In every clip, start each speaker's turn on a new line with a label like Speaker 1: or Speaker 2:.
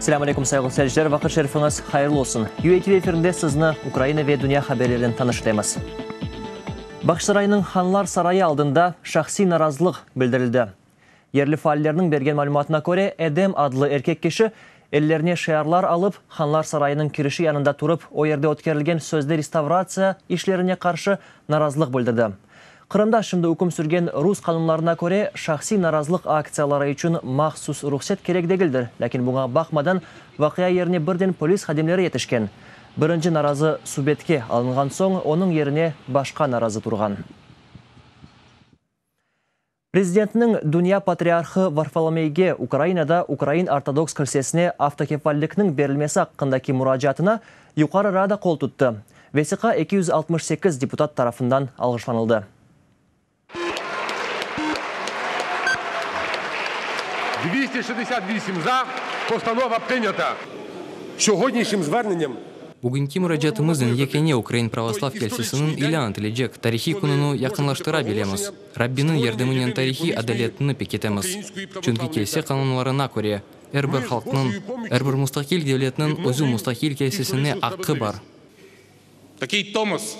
Speaker 1: Selâm aleyküm, sayğılı seyirciler, vaqıt şerifiñiz hayırlı olsun. UATV efirinde sizni Ukraina ve dünya haberlerinen tanış etemiz. Bağçasaraynıñ Hanlar sarayı aldında şahsiy narazılıq bildirildi. Yerli faallerniñ bergen malümatına köre, Edem adlı erkek kişi ellerine şiarlar alıp, Hanlar sarayınıñ kirişi yanında turıp, o yerde ötkerilgen sözde restavratsiya işlerine qarşı narazılıq bildirdi. Qırımda şimdi üküm sürgen rus qanunlarına köre, şahsiy narazılıq aktsiyaları içün mahsus ruhset kerek degildir, lâkin buña baqmadan, vaqia yerine birden polis hadimleri yetişken. Birinci narazı subetke alınğan soñ, onıñ yerine başqa narazı turğan. Prezidentniñ Dünya patriarhı Varfolomeyge Ukrainada Ukrain Ortodoks Kilsesine avtokefallikniñ berilmesi aqqındaki muracaatına Yuqarı Rada qol tuttı. Vesiqa 268 deputat tarafından alğışlanıldı.
Speaker 2: 268 за, Постанова прийнята. Сьогоднішнім зверненням
Speaker 3: Bugünki muracaatımıznen yekâne Ukrain pravoslav kilsesiniñ ilân etilecek tarihiy kününi yaqınlaştıra bilemiz. Rabbiniñ yardımınen tarihiy adaletni pekitemiz. Çünki kilse qanunlarına köre, er bir halqnıñ, er bir mustaqil devletniñ özü mustaqil kilsesine aqqı bar.
Speaker 4: Такий томос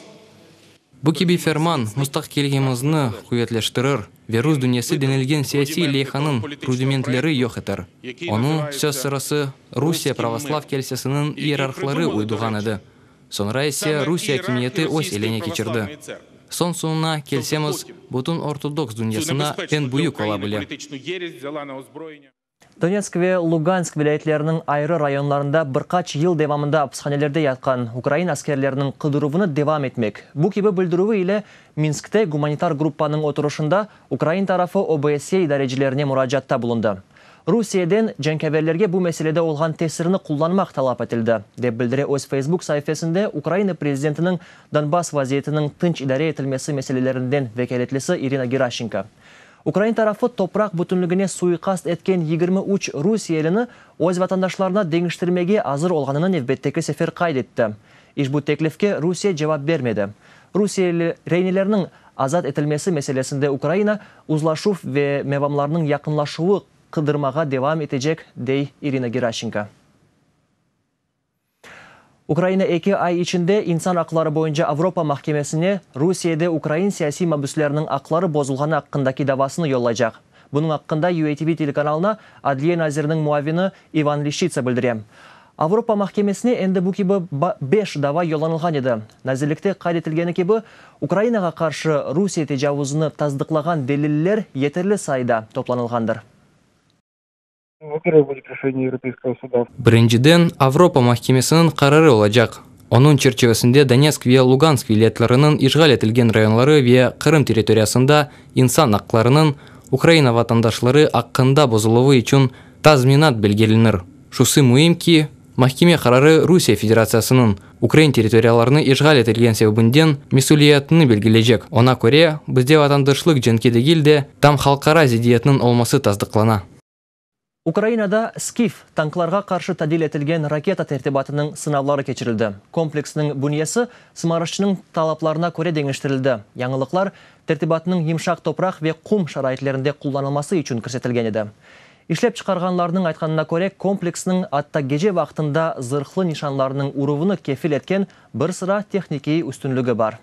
Speaker 3: Bu kibi ferman mustaqilligimizni quvetleştirir ve rus dünyası denilgen siyasiy leyhanıñ rudimentleri yoq eter. Onı, söz sırası, Rusiye pravoslav kilsesiniñ iyerarhları uyduğan edi, soñra ise Rusiye akimiyeti öz eline keçirdi. Soñ-soñuna kelsemiz, bütün ortodoks dünyasına eñ büyük ola bile.
Speaker 1: Donetsk ve Lugansk vilâyetleriniñ ayrı rayonlarında bir qaç yıl devamında apishanelerde yatqan ukrain askerleriniñ qıdıruvını devam etmek. Bu kibi bildirüvi ile Minskte gumanitar gruppanıñ oturışında ukrain tarafı OBSYE idarecilerine muracaatta bulundı. Rusiyeden cenkâverlerge bu meselede olğan tesirini qullanmaq talap etildi, dep bildire öz Facebook saifesinde Ukraina prezidentiniñ Donbass vaziyetiniñ tınç idare etilmesi meselelerinden vekâletlisi İrina Geraşçenko. Ukrain tarafı topraq bütünligine suiqast etken 23 rusiyelini öz vatandaşlarına deñiştirmege azır olğanını nevbetteki sefer qayd etti. İşbu teklifke Rusiye cevap bermedi. Rusiyeli reinelerniñ azat etilmesi meselesinde Ukraina uzlaşuv ve mevamlarnıñ yaqınlaşuvı qıdırmağa devam etecek, dey İrina Geraşçenko. Ukraina eki ay içinde İnsan aqları boyunca Avropa mahkemesine Rusiyede ukrain siyasiy mabüsleriniñ aqları bozulğanı aqqındaki davasını yollaycaq. Bunıñ aqqında UATV telekanalına adliye naziriniñ muavini İvan Lişçitsa bildire. Avropa mahkemesine endi bu kibi beş dava yollanılğan edi. Nazirlikte qayd etilgeni kibi, Ukrainağa qarşı Rusiye tecavuzını tasdıqlağan deliller yeterli sayıda toplanılğandır.
Speaker 3: Birinciden, Avropa mahkemesiniñ qararı olacaq, onıñ çerçivesinde Donetsk ve Lugansk vilâyetleriniñ işğal etilgen rayonları ve Qırım territoriyasında insan aqlarınıñ Ukraina vatandaşları aqqında bozuluvı içün tazminat belgilenir. Şusı müim ki, mahkeme qararı Rusiye Federatsiyasınıñ ukrain territoriyalarını işğal etilgen sebebinden mesüliyetini belgileycek, oña köre, bizde vatandaşlıq cenki degil de, tam halqara ziddiyetniñ olması tasdıqlana.
Speaker 1: Ukrainada Skif tanklarğa qarşı tadil etilgen raketa tertibatınıñ sınavları keçirildi. Kompleksniñ bünyesi sımarışçınıñ talaplarına köre deñiştirildi. Yañılıqlar tertibatnıñ yımşaq topraq ve qum şaraitlerinde qullanılması içün kirsetilgen edi. İşlep çıqarğanlarnıñ aytqanına köre, kompleksniñ atta gece vaqtında zırhlı nişanlarnıñ uruvını kefil etken bir sıra tehnikiy üstünligi bar.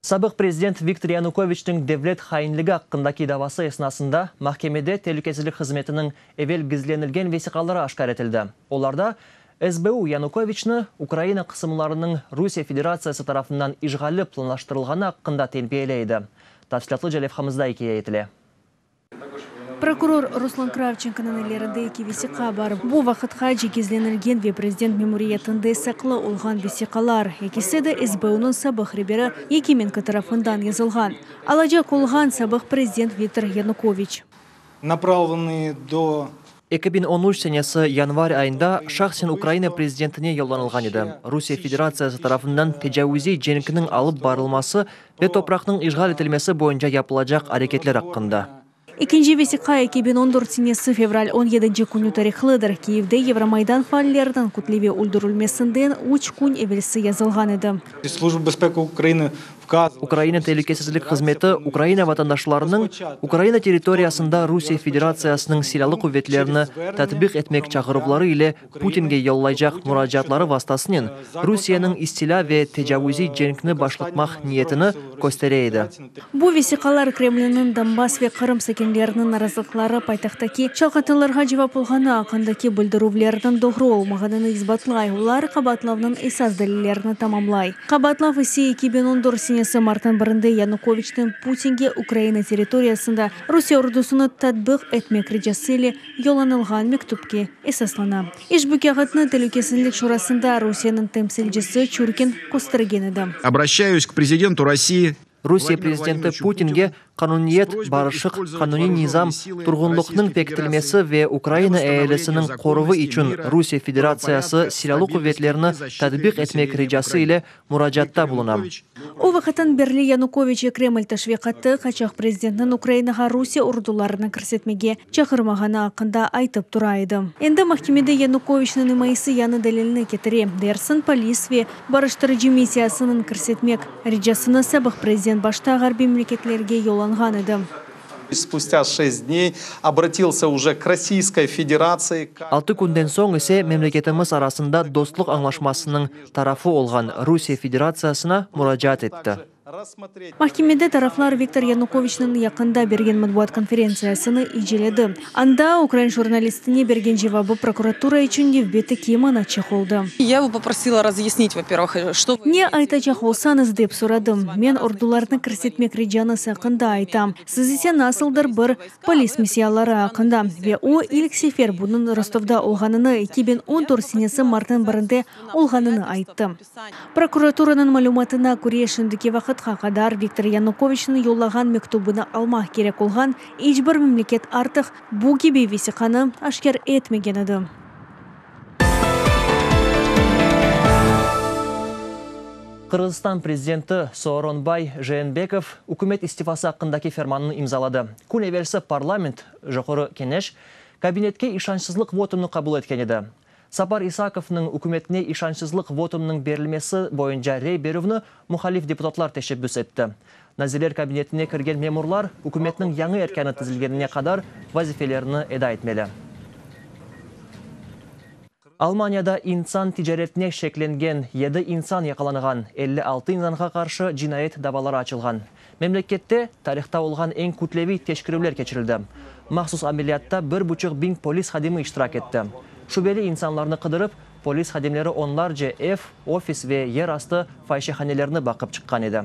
Speaker 1: Sabıq prezident Viktor Yanukoviçniñ devlet hainligi aqqındaki davası esnasında mahkemede telükesizlik hızmetiniñ evel gizlenilgen vesiqaları aşkâr etildi. Olarda SBU Yanukoviçni Ukraina qısımlarınıñ Rusiye Federatsiyası tarafından işğali planlaştırılğanı aqqında tenbiyeley edi. Tafsilâtlıca levhamızda ikâye etile.
Speaker 5: Prokuror Ruslan Kravçenkonıñ ellerinde eki vesiqa bar. Bu vaqıtqace gizlenilgen ve prezident memuriyetinde saqlı olğan vesiqalar. Ekisi de SBUnıñ sabıq reberi Yekimenko tarafından yazılğan. Alacaq olğan sabıq prezident Viktor Yanukoviç.
Speaker 6: Направленные до
Speaker 1: 2013 senesi yanvar ayında şahsen Ukraina prezidentine yollanılğan edi. Rusiye Federatsiyası tarafından tecavuziy cenkniñ alıp barılması ve topraqnıñ işğal etilmesi boyunca yapılacaq areketler aqqında.
Speaker 5: Ekinci vesiqa 2014 senesi fevral on yedinci künü tarihlıdır, Kiyevde Yevromaydan faalleriniñ kütleviy öldürilmesinden üç kün evelsi yazılğan edi.
Speaker 6: Slujba bezpeki Ukrainı
Speaker 1: Ukraina telükesizlik hızmeti Ukraina vatandaşlarınıñ Ukraina territoriyasında Rusiye Federatsiyasınıñ Silâlı quvetlerini tatbiq etmek çağıruvları ile Putinge yollaycaq muracaatları vastasınen Rusiyeniñ istilâ ve tecavuziy cenkni başlatmaq niyetini köstere edi.
Speaker 5: Bu vesiqalar Kremlniñ Donbass ve Qırım sakinleriniñ narazılıqları paytahttaki çalqatılarğa cevap olğanı aqqındaki bildirüvlerniñ doğru olmağanını isbatlay, olar qabaatlavnıñ esas delillerini tamamlay. Qabaatlav ise 2014 senesi martnıñ birinde Yanukoviçniñ Putinge Ukraina territoriyasında Rusiye ordusını tatbiq etmek ricası ile yollanılğan mektüpke esaslana. İşbu kâğıtnı Telükesizlik Şurasında Rusiyeniñ temsilcisi Çurkin köstergen edi.
Speaker 7: Obraşçayus k prezidentu Rossii
Speaker 1: Rusiye prezidenti Putinge qanuniyet, barışıq, qanuniy nizam, turğunlıqnıñ pekitilmesi ve Ukraina ealisiniñ qoruvı içün Rusiye Federatsiyası Silâlı quvetlerini tadbiq etmek ricası ile muracaatta bulunam.
Speaker 5: O vaqıttan berli Yanukoviç ve Kreml teşviqatı qaçaq prezidentniñ Ukrainağa Rusiye ordularını kirsetmege çağırmağanı aqqında aytıp tura edi. Endi mahkemede Yanukoviçniñ imayesi yañı delilni ketire, dersiñ polis ve Barıştırıcı missiyasınıñ kirsetmek ricasını sabıq prezident başta ğarbiy memleketlerge yollanğan edi.
Speaker 4: Spustâ şest dney obratilsâ uje k Rossiyskoy Federatsii.
Speaker 1: Altı künden soñ ise memleketimiz arasında dostluq añlaşmasınıñ tarafı olğan Rusiye Federatsiyasına muracaat etti.
Speaker 5: Mahkemede taraflar Viktor Yanukoviçniñ yaqında bergen matbuat konferentsiyasını iceledi. Anda ukrain jurnalistine bergen cevabı prokuratura içün nevbetteki manaçıq oldı.
Speaker 8: Ya его poprosila razyasnit, vo-pervıh, çto vı.
Speaker 5: Ne aytacaq olsañız, dep soradım. Men ordularnı kirsetmek ricañız aqqında aytam, siz ise nasıldır bir polis missiyaları aqqında. Ve o, ilk sefer bunıñ Rostovda olğanını, 2014 senesi martnıñ birinde olğanını ayttı. Prokuraturanıñ malümatına köre, şimdiki vaqıtqa qadar Viktor Yanukoviçniñ yollağan mektübini almaq kerek olğan iç bir memleket artıq bu kibi vesiqanı aşkâr etmegen edi.
Speaker 1: Qırğızistan prezidenti Sooronbay Jeenbekov ükümet istifası aqqındaki fermannı imzaladı. Kün evelsi parlament, Joqorı Keneş, kabinetke işançsızlıq votumnı qabul etken edi. Sapar İsakovnıñ ükümetine işançsızlıq votumınıñ berilmesi boyunca rey berüvni muhalif deputatlar teşebbüs etti. Nazirler Kabinetine kirgen memurlar ükümetniñ yañı erkânı tizilgenine qadar vazifelerini eda etmeli. Almaniyada insan ticaretine şeklengen yedi insan yaqalanğan, 56 insanğa qarşı cinayet davaları açılğan. Memlekette tarihta olğan eñ kütleviy teşkerüvler keçirildi. Mahsus ameliyatta bir buçuq biñ polis hadimi iştirak etti. Şübeli insanlarnı qıdırıp, polis hadimleri onlarca ev, ofis ve yerastı fayşehanelerni baqıp çıqqan edi.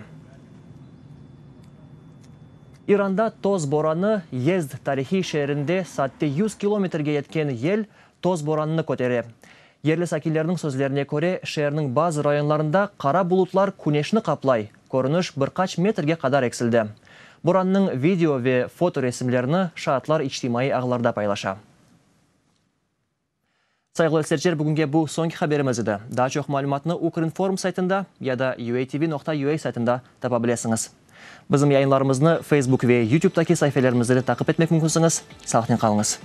Speaker 1: İranda toz boranı, Yezd tarihiy şeerinde saatte yüz kilometrge yetken yel toz boranını kötere. Yerli sakinlerniñ sözlerine köre, şeerniñ bazı rayonlarında qara bulutlar küneşni qaplay, körüniş bir qaç metrge qadar eksildi. Borannıñ video ve fotoresimlerini şaatlar içtimaiy ağlarda paylaşa. Sayğılı seyirciler, bugünge bu soñki haberimiz edi. Daa çoq malümatnı Ukrinform saytında ya da uatv.ua saytında tapa bilesiñiz. Bizim yayınlarımıznı Facebook ve YouTube'daki saifelerimizde de taqip etmek mümkünsiñiz. Sağlıqnen qalıñız.